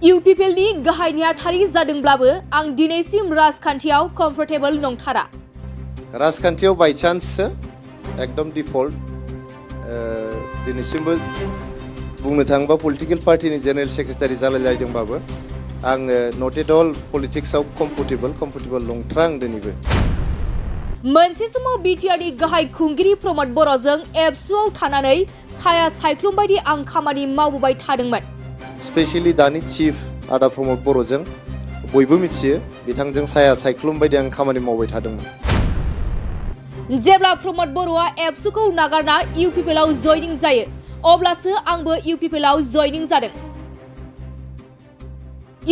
Uppl ni गाहाय नेहाथारि जादोंब्लाबो आं दिनैसिम राजखान्थियाव कम्फर्टेबल नंथारा। राजखान्थियाव बाय चान्स एकदम डिफल्ट दिनैसिमबो बुंनो थाङोबा पलिटिकल पार्टीनि जेनेरेल सेक्रेटारि जालायलायदोंबाबो आं नट एट अल पलिटिक्सआव कम्फर्टेबल नंथारा आं दिनैबो। मोनसे समाव बिटिआरनि गाहाय खुंगिरि प्रमद बर'जों एबसुआव थानानै साया सायख्लुम बायदि आं खामानि मावबोबाय थादोंमोन। स्पेशली दानि चिफ आदा प्रमद बर'जों बयबो मिथियो बिथांजों साया सायख्लुम बायदि आं खामानि मावबाय थादोंमोन। जेब्ला प्रमद बर'आ एबसुखौ नागारना इउपिपिएलआव जयनिं जायो अब्लासो आंबो इउपिपिएलआव जयनिं जादों।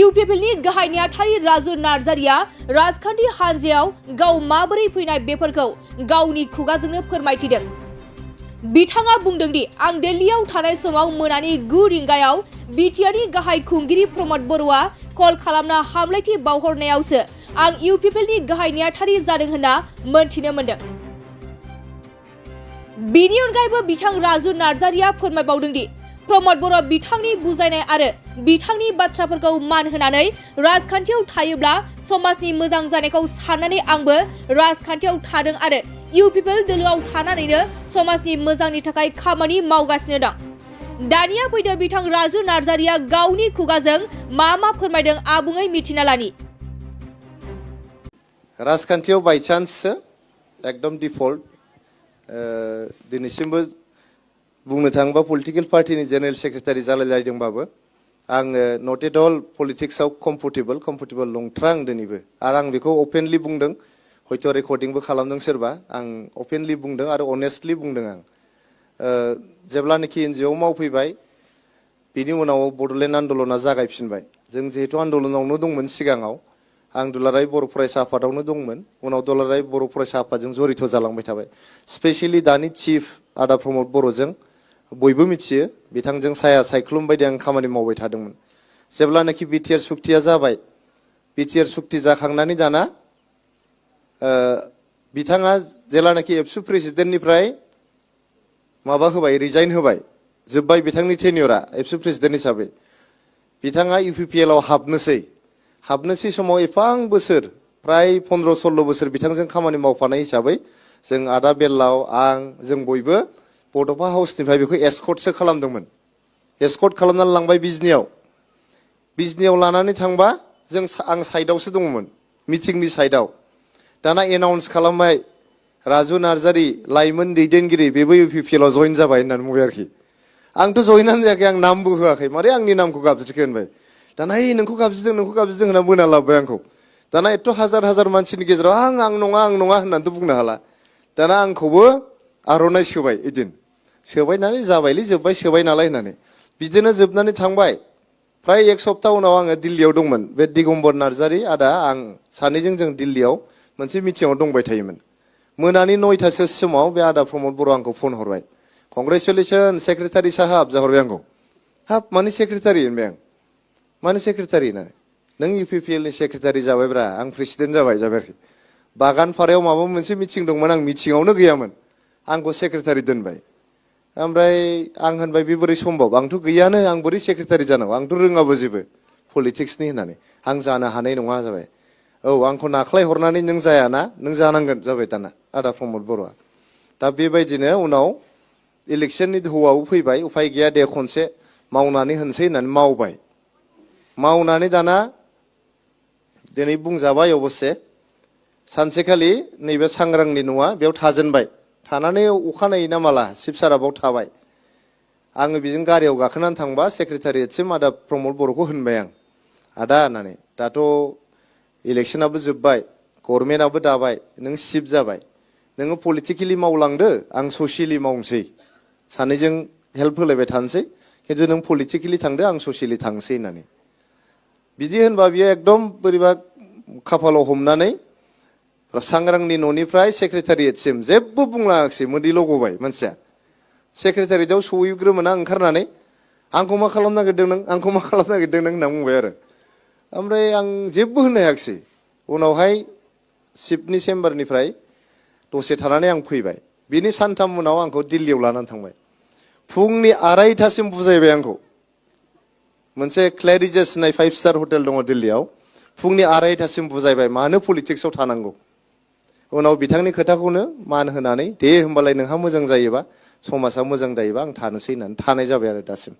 इउपिपिएलनि गाहाय नेहाथारि राजु नार्जारिया राजखान्थि हान्जायाव गाव माबोरै फैनाय बेफोरखौ गावनि खुगाजोंनो फोरमायथिदों। बिथाङा बुंदों दि आं दिल्लीयाव थानाय समाव मोनानि 9 रिंगायाव बिटिआरनि गाहाय खुंगिरि प्रमद बर'आ कल खालामना हामलायथि बावहरनायावसो आं इउपिपिएलनि गाहाय नेहाथारि जादों होनना मोनथिनो मोनदों। बिनि अनगायैबो बिथां राजु नार्जारिया फोरमायबावदों दि प्रमद बर' बिथांनि बुजायनाय आरो बिथांनि बाथ्राफोरखौ मान होनानै राजखान्थियाव थायोब्ला समाजनि मोजां जानायखौ साननानै आंबो राजखान्थियाव थादों आरो इउपिपिएल दोलोआव थानानैनो समाजनि मोजांनि थाखाय खामानि मावगासिनो दं। दानिया फैदो बिथां राजु नार्जारिया गावनि खुगाजों मा फोरमायदों आबुङै मिथिना लानि। राजखान्थियाव बाय चान्स एकदम डिफल्ट दिनैसिमबो बुंनो थाङोबा पलिटिकल पार्टीनि जेनेरेल सेक्रेटारि जालायलायदोंबाबो आं नट एट अल पलिटिक्सआव कम्फर्टेबल नंथारा आं दिनैबो। आरो आं बेखौ अपेनलि बुंदों, हयथ' रेकर्डिंबो खालामदों सोरबा, आं अपेनलि बुंदों आरो अनेस्टलि बुंदों आं। जेब्लानोखि एनजिअ मावफैबाय बिनि उनाव बड'लेण्ड आन्दलना जागायफिनबाय। जों जिहेतु आन्दलनावनो दंमोन सिगाङाव, आं दुलाराय बर' फरायसा आफादावनो दंमोन, उनाव दुलाराय बर' फरायसा आफादजों जड़ित जालांबाय थाबाय। स्पेशली दानि चिफ आदा प्रमद बर'जों बयबो मिथियो बिथांजों साया सायख्लुम बायदि आं खामानि मावबाय थादोंमोन। जेब्लानोखि बिटिआर सुक्तिया जाबाय, बिटिआर सुक्ति जाखांनानै दाना बिथाङा जेलानाखि एबसु प्रेसिडेन्टनिफ्राय माबा होबाय, रिजाइन होबाय, जोब्बाय बिथांनि टेन्युरा एबसु प्रेसिडेन्ट हिसाबै, बिथाङा इउपिपिएलआव हाबनोसै समाव एफां बोसोर प्राय 15-16 बोसोर बिथांजों खामानि मावफानाय हिसाबै जों आदा बेल्लाव आं जों बयबो बड'फा हाउसनिफ्राय बेखौ एस्कर्टसो खालामदोंमोन। एस्कर्ट खालामनानै लांबाय बिजनियाव लानानै थांबा आं साइडआवसो दङमोन, मिटिंनि साइडआव। दाना एनाउन्स खालामबाय राजु नार्जारि लाइमोन दैदेनगिरि बेबो इउपिपिएलआव जइन जाबाय होननानै बुंबाय आरोखि। आंथ' जइनानो जायाखै, आं नामबो होआखै, मारै आंनि नामखौ गाबज्रिखो होनबाय। दाना नोंखौ गाबज्रिदों होनना बोना लाबोबाय आंखौ। दाना एथ' हाजार मानसिनि गेजेराव आं नङा होननानैथ' बुंनो हाला। दाना आंखौबो आर'नाइ सोबाय, इदिन सोबाय नालाय जाबायलै जोब्बाय सोबाय नालाय होननानै बिदिनो जोबनानै थांबाय। प्राय एक सप्ता उनाव आङो दिल्लीयाव दंमोन। बे दिगम्बर नार्जारि आदा आं सानैजों जों दिल्लीयाव मोनसे मिटिंआव दंबाय थायोमोन। मोनानि 9टासो समाव बे आदा प्रमद बर' आंखौ फन हरबाय, कंग्रेचुलेसन सेक्रेटारि साहाब जाहरबाय आंखौ। हाब मानि सेक्रेटारि होनबाय आं, मानि सेक्रेटारि होननानै। नों इउपिपिएलनि सेक्रेटारि जाबायब्रा, आं प्रेसिडेन्ट जाबाय आरोखि। बागानपारायाव माबा मोनसे मिटिं दंमोन, आं मिटिंआवनो गैयामोन, आंखौ सेक्रेटारि दोनबाय। ओमफ्राय आं होनबाय बे बोरै सम्भब, आंथ' गैयानो, आं बोरै सेक्रेटारि जानांगौ, आंथ' रोङाबो जेबो पलिटिक्सनि होननानै। आं जानो हानाय नङा जाबाय। औ आंखौ नाख्लाय हरनानै नों जायाना, नों जानांगोन जाबाय दाना आदा प्रमद बर'आ। दा बेबायदिनो उनाव इलेक्सननि दोहौआव फैबाय, उफाय गैया दे खनसे मावनानै होनसै होननानै मावनानै दाना दिनै बुंजाबाय अबस्से सानसेखालि नैबे सांग्रांनि न'आ बेयाव थाजेनबाय। थानानै अखानायै ना माला चिफ सारा बाव थाबाय। आङो बेजों गारियाव गाखोनानै थांबा सेक्रेटारियेटसिम आदा प्रमद बर'खौ होनबाय आं, आदा होननानै दाथ' इलेक्सनाबो जोब्बाय, गभर्नमेन्टआबो दाबाय, नों चिफ जाबाय, नोङो पलिटिकेलि मावलांदो, आं ससियेलि मावनोसै, सानैजों हेल्प होलायबाय थानोसै, खिन्थु नों पलिटिकेलि थांदो आं ससियेलि थांसै होननानै। बिदि होनबा बियो एकदम बोरैबा खाफालाव हमनानै सांग्रांनि न'निफ्राय सेक्रेटारियेटसिम जेबो बुंलाङाखिसै, मोदैल' गबाय मानसिया। सेक्रेटारियेटआव सहैग्रोमोना ओंखारनानै आंखौ मा खालामनो नागिरदों नों होनना बुंबाय आरो। ओमफ्राय आं जेबो होननो हायाखिसै। उनावहाय चिफनि चेम्बारनिफ्राय दसे थानानै आं फैबाय। बिनि सानथाम उनाव आंखौ दिल्लीयाव लानानै थांबाय फुंनि 2:30सिम बुजायबाय आंखौ मोनसे क्लेरिजेस होननाय 5 स्टार हटेल दङ दिल्लीयाव फुंनि 2:30सिम बुजायबाय मानो पलिटिक्सआव थानांगौ उनाव बिथांनि खोथाखौनो मान होनानै दे होमबालाय नोंहा मोजां जायोबा समाजा मोजां जायोबा आं थानोसै होननानै थानाय जाबाय आरो दासिम